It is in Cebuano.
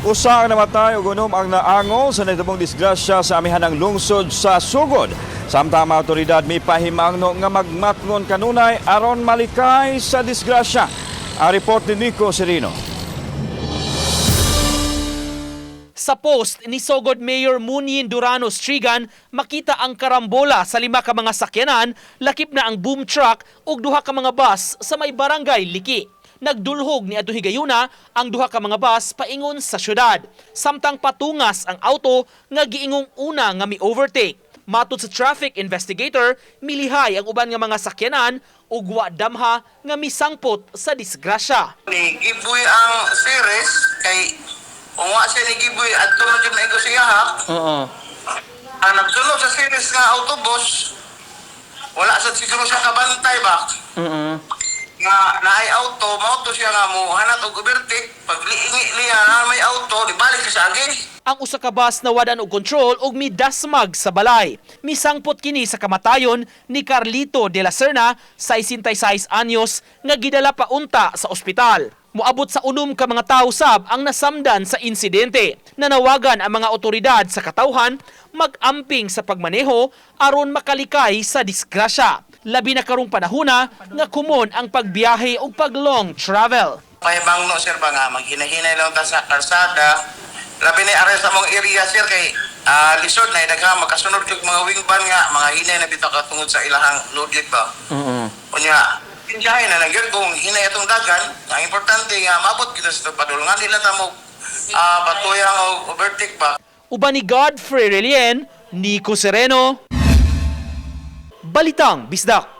Usa ang namatay ug 6 ang naangol sa nahitubong disgrasya sa amihanang lungsod sa Sogod. Samtang mga otoridad mipahimangno nga magmatngon kanunay aron malikay sa disgrasya. Ang report ni Nico Serino. Sa post ni Sogod Mayor Munyin Durano Strigan, makita ang karambola sa lima ka mga sakyanan, lakip na ang boom truck ug duha ka mga bus sa may barangay Liki. Nagdulhog ni adto higayuna ang duha ka mga bus paingon sa syudad. Samtang patungas ang auto nga giingong una nga mi-overtake. Matod sa traffic investigator, milihay ang uban nga mga sakyanan ug wa damha nga misangpot sa disgrasya. Ni giboy ang series kay kung wa siya ni giboy adto na jud na siya ha. Oo. Ang nagsunod sa series nga autobus, wala sa siguro siya kabantay ba. Nga naay auto, mao to siya nga mo hanat og overtake, pag liingi niya na may auto, di balik siya sa agi. Ang usa ka bus nawadan og kontrol ug midasmag sa balay. Misangpot kini sa kamatayon ni Carlito de la Serna, 66 anyos, nga gidala paunta sa ospital. Moabot sa 6 ka mga tawo sab ang nasamdan sa insidente. Nanawagan ang mga otoridad sa katawhan mag-amping sa pagmaneho aron makalikay sa disgrasya. Labi na karong panahona nga kumon ang pagbiyahe ug pag-long travel. Pahibang no sir ba nga maghinahinay lang ta sa karsada. Labi ni ares sa mong area sir kay lisod na daghang makasunod og mga wing van nga mga hinay na bitaw katungod sa ilahang loaded ba. Unya, pinjahay na lang yun kung hinay atong dagan, ang importante nga maabot kita sa padulngan nila ta mo patuyang og overtake ba. Uban ni Godfrey Relien, Nico Sereno, Balitang Bisdak.